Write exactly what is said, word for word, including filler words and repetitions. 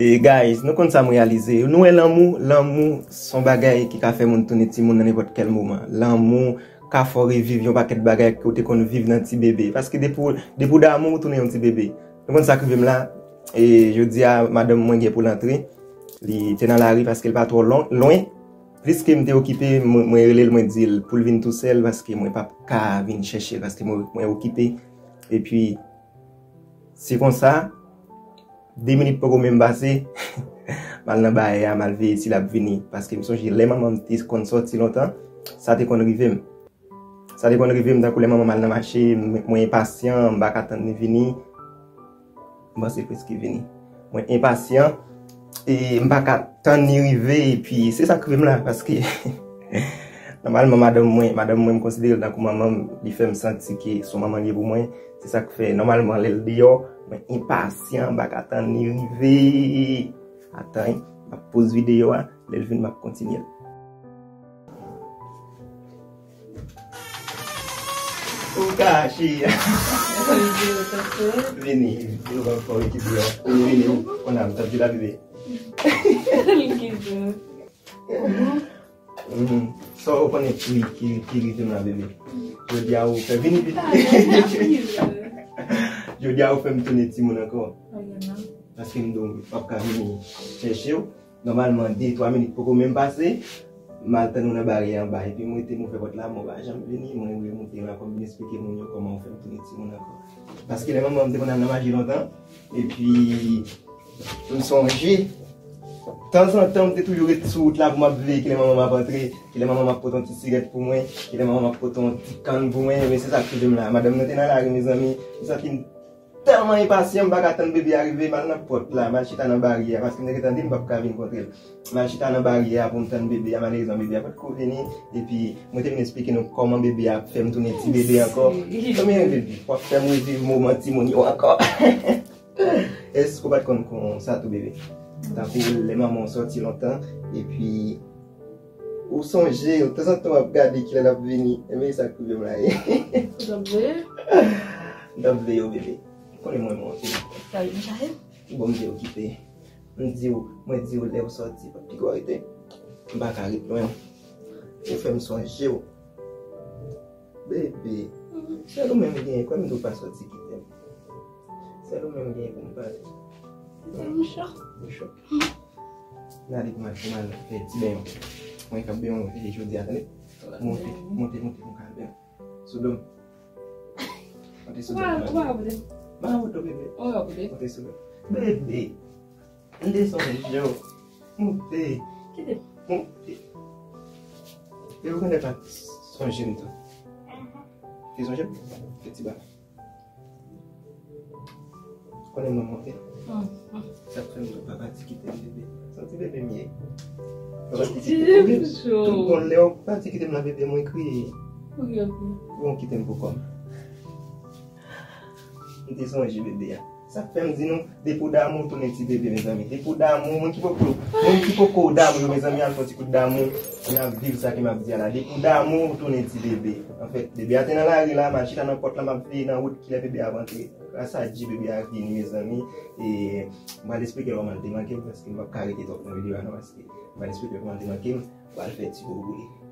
E guys, nou konn sa m reyalize. Nou wè lanmou, lanmou se yon bagay ki ka fè moun tounen timoun nan nenpòt kèl moman. Lanmou ka fè w reviv yon pakèt bagay ke w te konn viv nan ti bebe. Paske depi w, depi w damou, ou tounen yon ti bebe. Nou konn sa k rive m la. E jodi a, madanm mwen gen pou l antre. Li te nan lari paske l pa twò lon-, lwen. Pliske m te okipe, mwen, mwen rele l, mwen di l pou l vin tousèl paske mwen p ap ka vin chèche l paske mwen, mwen okipe. Epi, se konsa, de minit poko menm pase, m al nan barè a, m al veye si l ap vini. Paske m sonje lè manman m te konn sòti lontan, sa te konn rive m. Sa te konn rive m tankou lè manman m al nan mache, m, mwen enpasyan, m pa ka tann li vini. M panse l prèske vini. Mwen enpasyan e m pa ka tann li rive, epi se sa k rive m la, paske nòmalman madanm mwen, madanm mwen m konsidere l tankou manman m, li fè m santi ke se yon manman li ye pou mwen. Se sa k fè nòmalman lè l deyò, mwen enpasyan, m pa ka tann li rive. Atan, m ap poz videyo a, lè l vin m ap kontinye l. Ou kache. Vini, yo pa fò ekipe yo. Vini, vini, ou konn ap tande la bebe. Mhm. Sa ou konnen ki, ki, ki rive m la bebe. Jodi a ou fè vini, vini. Jodi a ou fè m tounen timoun ankò. Paske m di w, m p ap ka vini chèche w. Nòmalman, de, twa minit poko menm pase, m al tann ou nan baryè anba. Epi m rete m ouvè pòt la, men w pa janm vini. Mwen remoute la, kòm vin eksplike moun yo kòman ou fè m tounen timoun ankò. Paske lè manman m te konn al nan mache lontan, epi m sonje, tanzantan, m te toujou ret sou wout la pou m ap veye kilè manman m ap antre, kilè manman m ap pote yon ti sirèt pou mwen, kilè manman m ap pote yon ti kann pou mwen. Men se sa k rive m la. Madanm nan te nan lari, mezanmi. M santi m tèlman enpasyan, m pa ka tann bebe a rive, m al nan pòt la, m al chita nan baryè a, paske m te gentan di m p ap ka vin kontre l. M al chita nan baryè a pou m tann bebe a, malerezman bebe a potko vini, epi mwen te vin eksplike nou kòman bebe a ap fè m tounen ti bebe ankò. Konbyen w ap fè m reviv moman timoun yo ankò? Èske w pa t konn konsa tou bebe? Tankou lè manman w sòti lontan, epi ou sonje, tanzantan w ap gade kilè l ap vini. Ebyen, sa k rive m la ye. Ou t ap veye? M t ap veye w, bebe. Ou konnen mwen monte. Sa vin chaje? Bon, m te okipe. M di w, mwen di w lè w sòti, pa t piko rete. M pa ka ret lwen w. Ou fè m sonje w. Bebe, sèl ou menm genyen, kwè m di w pa sòti kite m. Sèl ou menm genyen pou m pale. Mouchò. Mouchò. N ale pou m al, pou m al fè ti benyon. Mwen k ap benyon, e, jodi a, tande. Monte, monte, monte, monte, pou m ka al benyon. Sou do m. Monte sou do m. Ou pa, ou pa ka pote m. M pa ka pote w, bebe. Ou pa ka pote m. Monte sou do m. Bebe. M te sonje w. Monte. Kite. Monte. E ou konnen pa sonje m tou. Te sonje m? Te ti ba. Konnen mwen monte. Sa k fè m tou pa pati kite m bebe. Se yon ti bebe m ye. Pa pati kite m. Tout bon lè w pati kite m la bebe mwen kriye. Ou kite m pou kò m. M te sonje bebe a. Sa k fè m di nou, depi w damou, w tounen ti bebe, mezanmi. Depi w damou, moun ki poko, moun ki poko damou yo, mezanmi, al fè yon ti kout damou. N ap viv sa ke m ap di a la. Depi w damou, w tounen ti bebe. Anfèt, bebe a te nan lari la, m al chita nan pòt la, m ap veye nan wout kilè bebe a ap antre. Gras a Dye, bebe a vini, mezanmi. E m pral eksplike kòman l te manke m, paske m p ap ka rete twòp nan videyo a non, paske m pral eksplike kòman l te manke m. M pral fè ti bobo li.